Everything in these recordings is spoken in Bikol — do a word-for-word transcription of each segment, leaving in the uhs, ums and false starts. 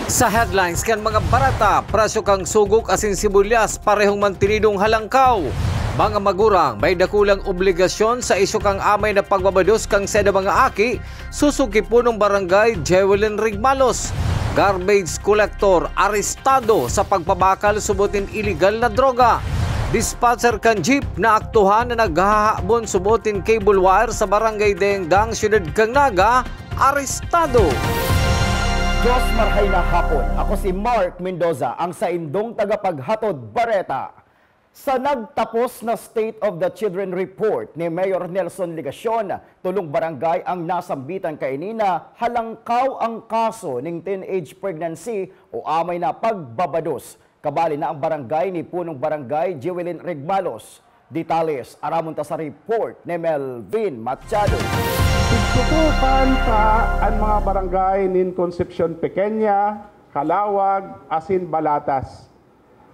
Sa headlines kan mga bareta, presyo kan sugok asin sibulyas parehong mantinidong halangkaw. Mga magurang may dakulang obligasyon sa isyu kan amay na pagbabados kan saindang mga aki, susog ki punong barangay Jewelyn Rigmalos. Garbage collector arestado sa pagpabakal subot nin iligal na droga. Dispatcher kan jeep na aktuhan na naghahabon subot nin cable wire sa barangay Denggang, siyudad kan Naga, arestado. Diyos marhay na hapon. Ako si Mark Mendoza, ang saindong tagapaghatod bareta. Sa nagtapos na State of the Children Report ni Mayor Nelson Legacion, tolong barangay ang nasambitan kaini na halangkaw ang kaso ning teenage pregnancy o amay na pagbabados. Kabali na ang barangay ni Punong Barangay Jewelyn Regmalos. Detalles, aramon ta sa report ni Melvin Machado. Pigtutukan pa an mga barangay nin Concepcion Pequeña, Calawag, asin Balatas,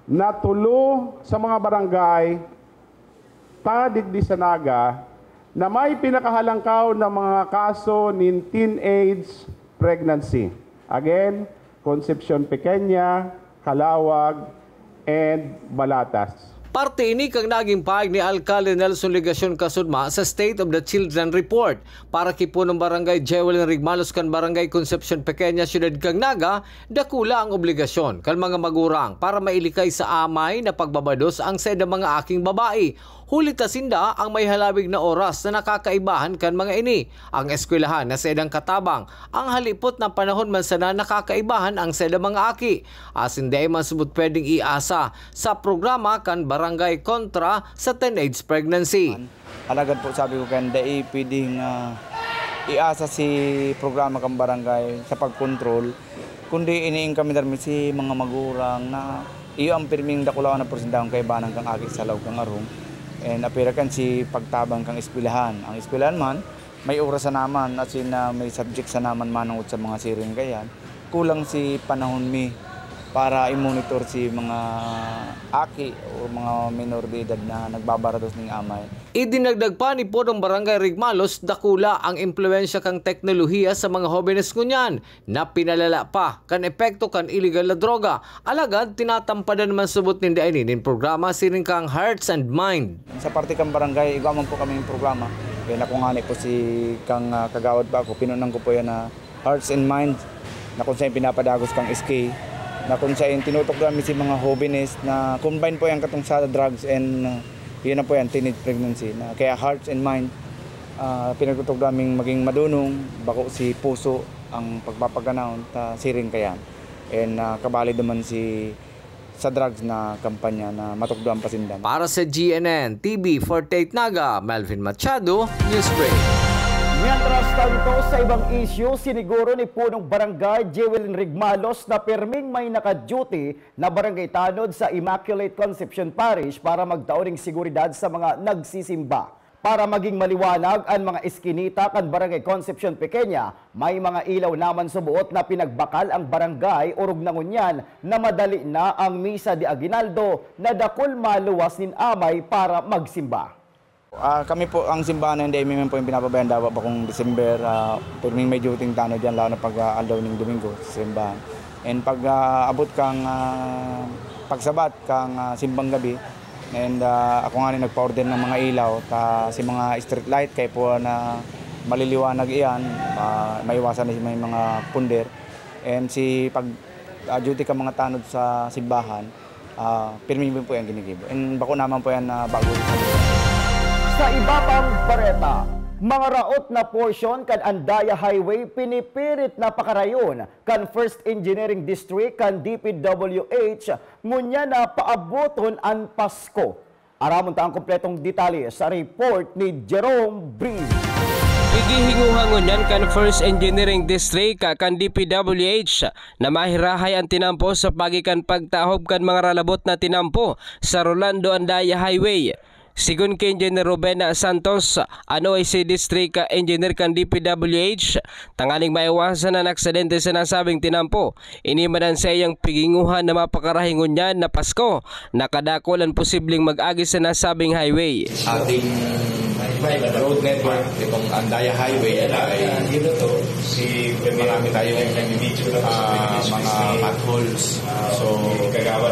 na tulo sa mga barangay ta digdi sa Naga na may pinakahalangkaw na mga kaso nin teenage pregnancy. Again, Concepcion Pequeña, Calawag, and Balatas. Parte ini kan naging pahayag ni Alkalde Nelson Legacion kasudma sa State of the Children Report. Para ki Punong Barangay Jewelyn Rigmalos kan Barangay Concepcion Pequeña, Siyudad kan Naga, dakula ang obligasyon kan mga magurang para mailikay sa amay na pagbabados ang saindang mga aking babae. Huli ta sinda ang may halawig na oras na nakakaibahan kan mga ini. Ang eskwelahan na saindang katabang, ang halipot na panahon man sana nakakaibahan ang saindang mga aki. Asin dai man subot pwedeng iasa sa programa kan barangay kontra sa teenage pregnancy. Alagad po, sabi ko, kaya dai pwedeng, ah, iasa si programa kan barangay sa pagkontrol, kundi ini-encourage mi si mga magurang na iyo ang pirming dakulaon na porsyentahon kaibahan kan aki sa laog kan arong. And apira kan si pagtabang kan eskwelahan. Ang eskwelahan man, may oras sana man, as in, ah, may subject sana man manongod sa mga siring kayan. Kulang si panahon mi para i-monitor si mga aki o mga minor de edad na nagbabarados ning amay. Idinagdag pa ni Punong Barangay Rigmalos, dakula ang impluwensya kan teknolohiya sa mga hobenes ngunyan na pinalala pa kan epekto kan iligal na droga. Alagad tinatampadan man subot ninda ini nin programa siring kang Hearts and Mind. Sa parte kan barangay, igwa man po kaming programa. Kaya nakungani po si kang, ah, kagawad pa ako, pinunan ko po yan na Hearts and Mind, na kung saan pinapadagos kang S K, na kung saan tinutukdoan mi si mga hobenes na combine po yan katong sa drugs and, ah, yun na po yan, teenage pregnancy. Na, kaya Hearts and Mind, ah, pinagtutukdoan ming maging madunong, bako si puso ang pagpapaganahon ta siring kayan. And, ah, kabali naman si sa drugs na kampanya na matukdoan pa sinda. Para sa G N N T V forty-eight Naga, Melvin Machado, Newsbreak. Mientras tanto, sa ibang isyu, siniguro ni Punong Barangay Jewelyn Rigmalos na pirming may naka-duty na barangay tanod sa Immaculate Concepcion Parish para magtao ning seguridad sa mga nagsisimba. Para maging maliwanag an mga eskinita kan Barangay Concepcion Pequeña, may mga ilaw naman suboot na pinagbakal ang barangay, orog na ngunyan na madali na ang misa de aguinaldo na dakul maluwas nin amay para magsimba. Ah, kami po, ang simbahan na hindi, may po yung pinapabayaan dapat bakong December, ah, pirming may duty tano dyan, lalo na pag, ah, aldaw ning Domingo sa simbahan. And pag, ah, abot kang, ah, pagsabat kang, ah, simbang gabi, and, ah, ako nga ni nagpa-order ng mga ilaw, ta si mga street light, kaya po na maliliwanag iyan, ah, maiwasan na may mga punder. And si pag, ah, duty ka mga tanod sa simbahan, ah, pirmi po yan ginigibo. And bako naman po yan na bago. Sa iba pang bareta, mga raot na porsyon kan Andaya Highway pinipirit na pakarayon kan First Engineering District kan D P W H, ngunyan na paaboton an Pasko. Aramon ta ang kompletong detalye sa report ni Jerome Breeze. Igihinguha ngunyan kan First Engineering District kan D P W H na mahirahay an tinampo sa paagi kan pagtahob kan mga ralabot na tinampo sa Rolando Andaya Highway. Sigon ki Engineer Ruben Santos, an O I C District Engineer kan D P W H, tanganing maiwasan an aksidente sa nasabing tinampo, ini man an saiyang piginguhan na mapakarahay ngunyan na Pasko, na kadakul an posibleng mag-agi sa nasabing highway. Ating road network, itong Andaya Highway, ay Marami tayong, ah, mga potholes. So,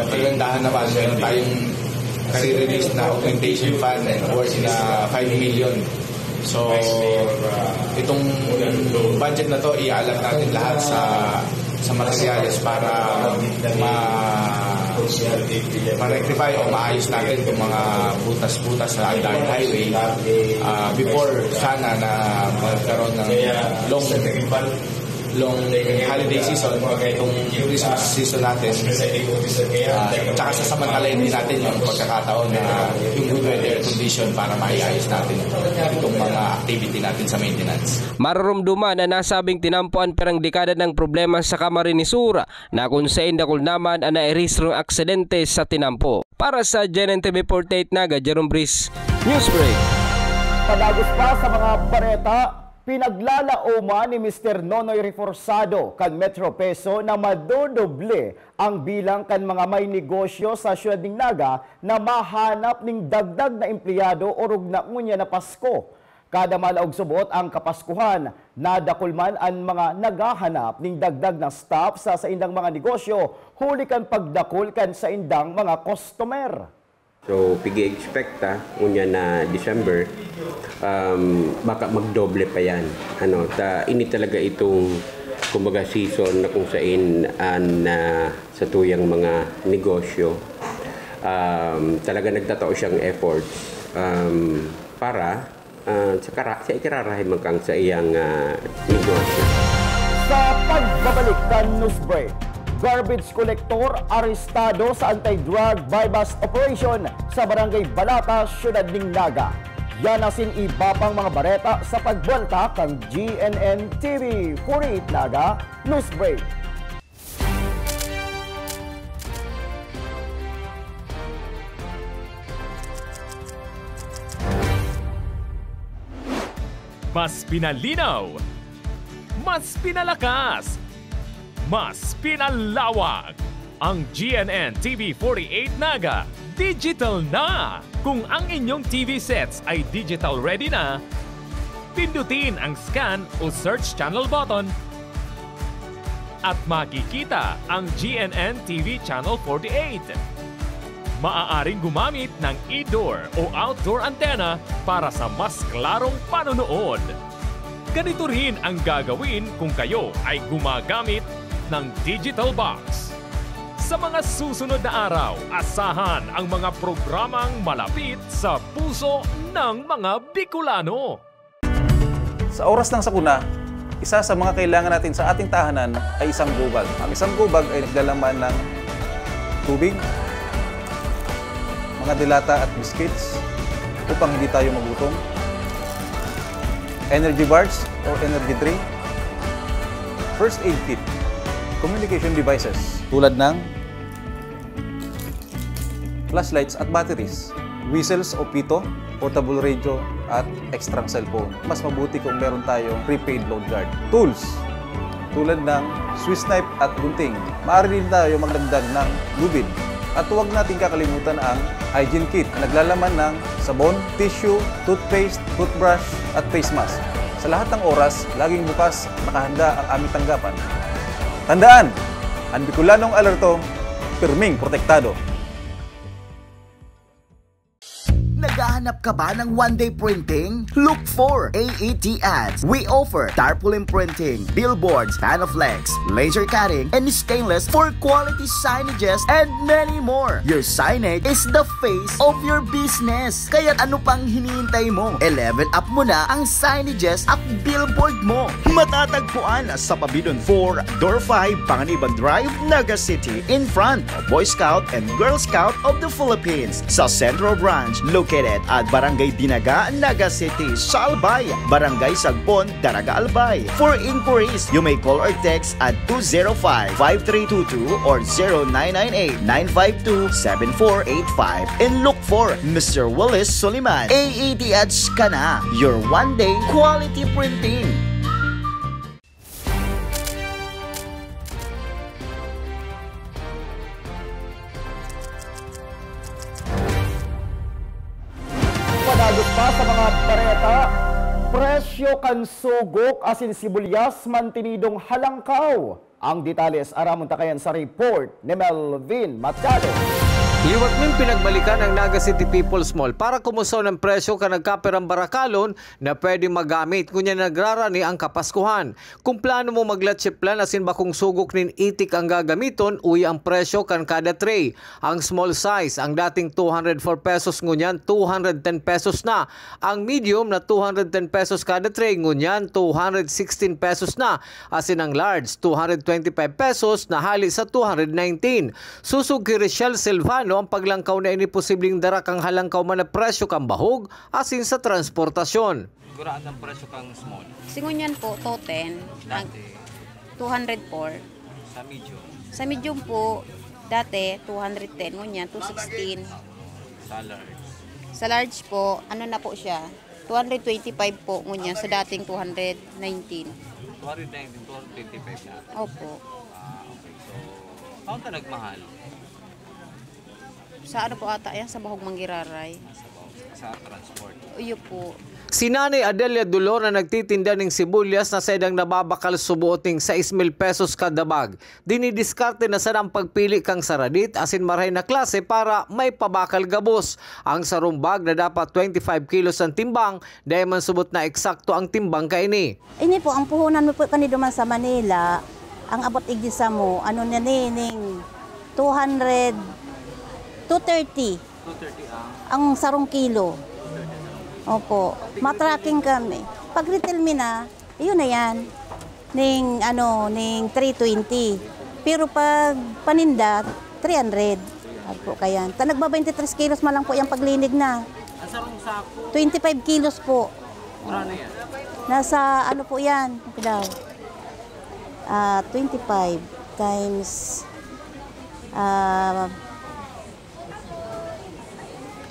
talagang dahan naman, meron tayong nare-release na augmentation fund worth na five million. So, itong budget na to, ialat natin lahat sa, sa materyales para ma-, ma-rectify o maayos natin itong mga butas-butas sa Andayan Highway, ah, before sana na magkaroon ng long, long holiday season, itong Christmas season natin. Ah, tsaka sasamantalayin din natin yung pagkakataon na yung good weather condition para maiayos natin itong mga activity natin sa maintenance. Mararomdoman na nasabing tinampo an pirang dekada ng problema sa Camarines Sur, na kung sain dakul naman an nairehistrong aksidente sa tinampo. Para sa G N N T V forty-eight Naga, Jerome Breeze, Newsbreak. Padagos pa sa mga bareta, pinaglalaoman ni Mister Nonoy Reforzado kan Metro Peso na madodoble ang bilang kan mga may negosyo sa siyudad nin Naga na mahanap nin dagdag na empleyado orog na ngunyan na Pasko. Kada malaog subot ang Kapaskuhan, nadakul man an mga naghahanap nin dagdag na staff sa saindang mga negosyo huli kan pagdakul kan saindang mga customer. So, pigi-expect ta, ngunyan na December, um, baka magdoble pa yan. Ano, ta, ini talaga itong, kumbaga, season na kung sain an, ah, sa tuyang mga negosyo, um, talaga nagtatao siyang efforts, um, para, ah, sa kara-, sa ikararahay man kan saiyang, ah, negosyo. Sa pagbabalik kan Newsbreak, garbage collector arestado sa anti-drug buy-bust operation sa Barangay Balata, Siyudad nin Naga. Yan asin iba pang mga bareta sa pagbuwelta kan G N N T V forty-eight Naga Newsbreak. Mas pinalinaw, mas pinalakas, mas pinalawak. Ang G N N T V forty-eight Naga digital na. Kung ang inyong T V sets ay digital ready na, pindutin ang scan o search channel button at makikita ang G N N T V Channel forty-eight. Maaaring gumamit ng indoor o outdoor antenna para sa mas klarong panonood. Ganito rin ang gagawin kung kayo ay gumagamit ng digital box. Sa mga susunod na araw, asahan ang mga programang malapit sa puso ng mga Bicolano. Sa oras ng sakuna, isa sa mga kailangan natin sa ating tahanan ay isang gobag. Ang isang gobag ay naglalaman ng tubig, mga delata at biscuits upang hindi tayo magutom, energy bars or energy drink, first aid kit, communication devices tulad ng flashlights at batteries, whistles o pito, portable radio, at extrang cellphone. Mas mabuti kung meron tayong prepaid load guard. Tools, tulad ng Swiss knife at gunting. Maaari din tayo magdagdag ng lubid. At huwag nating kakalimutan ang hygiene kit na naglalaman ng sabon, tissue, toothpaste, toothbrush, at face mask. Sa lahat ng oras, laging bukas, nakahanda ang aming tanggapan. Tandaan, ang Bicolanong alerto, pirming protektado. Naghahanap ka ba ng one-day printing? Look for A E T Ads. We offer tarpaulin printing, billboards, Panaflex, laser cutting, and stainless for quality signages, and many more. Your signage is the face of your business. Kaya ano pang hinihintay mo? I-level up mo na ang signages at billboard mo. Matatagpuan sa Pabidon four, Door five, Panganiban Drive, Naga City, in front of Boy Scout and Girl Scout of the Philippines. Sa Central Branch, located at Barangay Dinaga, Naga City, sa Albay, Barangay Sagbon, Daraga, Albay. For inquiries, you may call or text at two zero five, five three two two or zero nine nine eight, nine five two, seven four eight five, and look for Mister Willis Soliman. A E T Ads ka na, your one-day quality printing. Padagos pa sa mga bareta. Presyo kan sugok asin sibulyas mantinidong halangkaw. Ang detalles aramon ta kayan sa report ni Melvin Machado. Liwat nin pinagbalikan ang Naga City People's Mall para kumusaw ng presyo kan nagkaperang barakalon na pwede magamit ngunyan nagrarani ang Kapaskuhan. Kung plano mo mag-leche flan asin bakong sugok nin itik ang gagamiton, uya ang presyo kan kada tray. Ang small size, ang dating two hundred four pesos ngunyan two hundred ten pesos na. Ang medium na two hundred ten pesos kada tray ngunyan two hundred sixteen pesos na. Asin ang large, two hundred twenty-five pesos na hali sa two hundred nineteen. Susog ki Richelle Silvano ang paglangkaw na ini posibleng dara kan halangkaw man na presyo kan bahog asin sa transportasyon. Guraan ang presyo kang small. Singon yan po, two ten. Ang Dati, two hundred four. Sa medium, Sa medium po, dati two hundred ten, ngunyan two sixteen. Sa large. Sa large po, ano na po siya? Two hundred twenty-five po ngunyan sa dating two hundred nineteen. Two hundred nineteen, two hundred twenty-five na. Opo. Ah, okay. So, paano ka nagmahal? Sa ano po ata yan? Sa Bahog Manggiraray. Sa, sa transport. Iyo po. Si Nanay Adelia Dolor na nagtitinda ning sibuyas na saidang nababakal subuot ning sais mil pesos kada bag. Dinidiskarte na sana ang pagpili kang saradit asin marahay na klase para may pabakal gabos. Ang sarong bag na dapat twenty-five kilos ang timbang, dai man subot na eksakto ang timbang kaini. Ini po, ang puhunan mo po kani duman sa Manila, ang abot igdi samo, ano na ni, ning two hundred, two thirty. Two thirty ang? Ang sarong kilo. Opo. Matracking kami. Pag retail mi na, yun na yan. Ning, ano, ning three twenty. Pero pag paninda, three hundred. Opo, kayan. Ta nagba twenty-three kilos man lang po yung paglinig na. Ang sarong sako? Twenty-five kilos po. Ano yan? Nasa, ano po yan? Ito daw. Ah, twenty-five times, ah,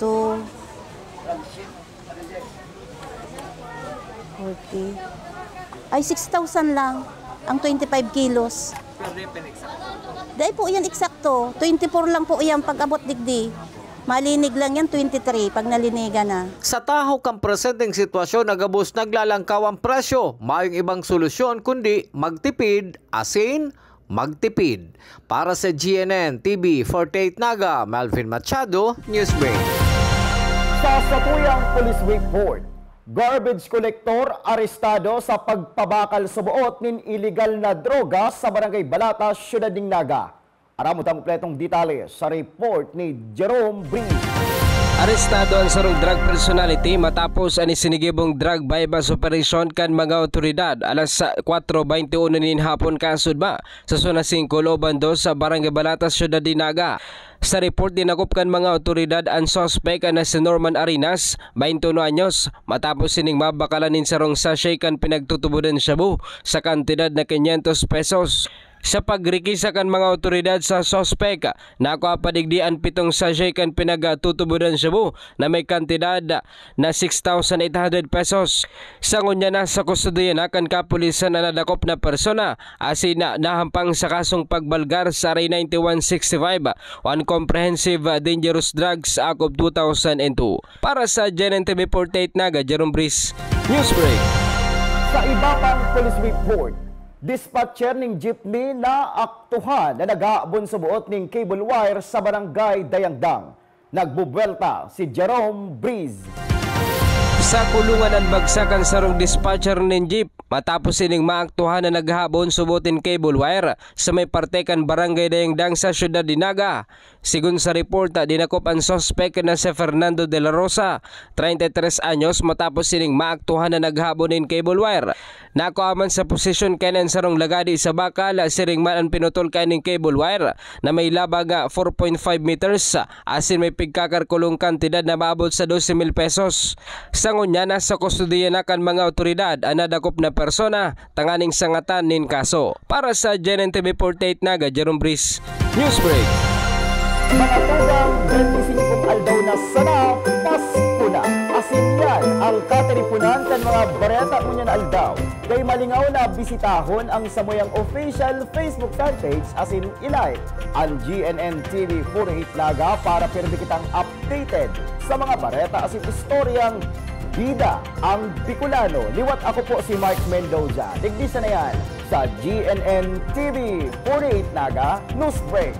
two, forty. Ay, six thousand lang ang twenty-five kilos. Pero di pa eksakto. Dai po yan eksakto. Twenty-four lang po yan pag-abot digdi. Malinig lang yan, twenty-three, pag nalinigan na. Sa tahaw kan presenteng sitwasyon na gabos naglalangkaw ang presyo, mayong ibang solusyon kundi magtipid, asin magtipid. Para sa G N N T V forty-eight Naga, Melvin Machado, Newsbreak. Sa satuyang police report, garbage collector arestado sa pagpabakal suboot nin iligal na droga sa Barangay Balata, Siyudad nin Naga. Aram mo ang kompletong detalye sa report ni Jerome Bree. Arestado ang sarong drug personality matapos an isinigibong drug buy-bust operation kan mga awtoridad alas kwatro beintiuno nin hapon kasudma sa Zona singko, Looban dos, sa Barangay Balata, Siyudad nin Naga. Sa report, dinakop kan mga awtoridad an suspek na si Norman Arenas, beintiuno anyos, matapos sining mabakalan nin sarong sachet kan pinagtutubodan shabu sa kantidad na quinientos pesos. Sa pagrekisa kan mga awtoridad sa suspek, nakua pa digdi an pitong sachet kan pinagtutubodan shabu na may kantidad na six thousand eight hundred pesos. Sa ngunyan, nasa kustodiya na kan kapulisan an nadakop na persona asin nahampang sa kasong pagbalgar sa R A ninety-one sixty-five o an Comprehensive Dangerous Drugs Act of two thousand two. Para sa G N N T V forty-eight Naga, Jerome Breeze, Newsbreak. Sa iba pang police report, dispatcher ning jeepney naaktuhan na naghahabon suboot ning cable wire sa Barangay Dayangdang. Nagbubuwelta si Jerome Breeze. Sa kulungan an bagsak kan sarong dispatcher nin jeep matapos sining maaktuhan na naghahabon suboot nin cable wire sa may parte kan Barangay Dayangdang sa siyudad nin Naga. Sigon sa report, dinakop an suspek na si Fernando de la Rosa, treinta y tres anyos, matapos sining maaktuhan na naghahabon nin cable wire. Nakua man sa posisyon kaiyan an sarong lagadi sa bakal, siring man an pinutol kaiyan nin cable wire na may labag, ah, four point five meters, asin may pigkakalkulong kantidad na maabot sa dose mil pesos. Sa ngunyan, nasa kustodiya na kan mga awtoridad an nadakop na persona tanganing sangatan nin kaso. Para sa G N N T V forty-eight Naga, Jerome Breeze, Newsbreak. Mga tugang, benti singkong aldaw na sana, Pasko na. Asin yan ang katiripunan kan mga bareta ngunyan na aldaw. Kay malingaw na bisitahon ang samuyang official Facebook fanpage asin i-like ang G N N T V forty-eight Naga para pirmi kitang updated sa mga bareta asin istoryang Bida ang Bicolano. Liwat ako po si Mark Mendoza. Digdi sa na yan sa G N N T V forty-eight Naga News Break.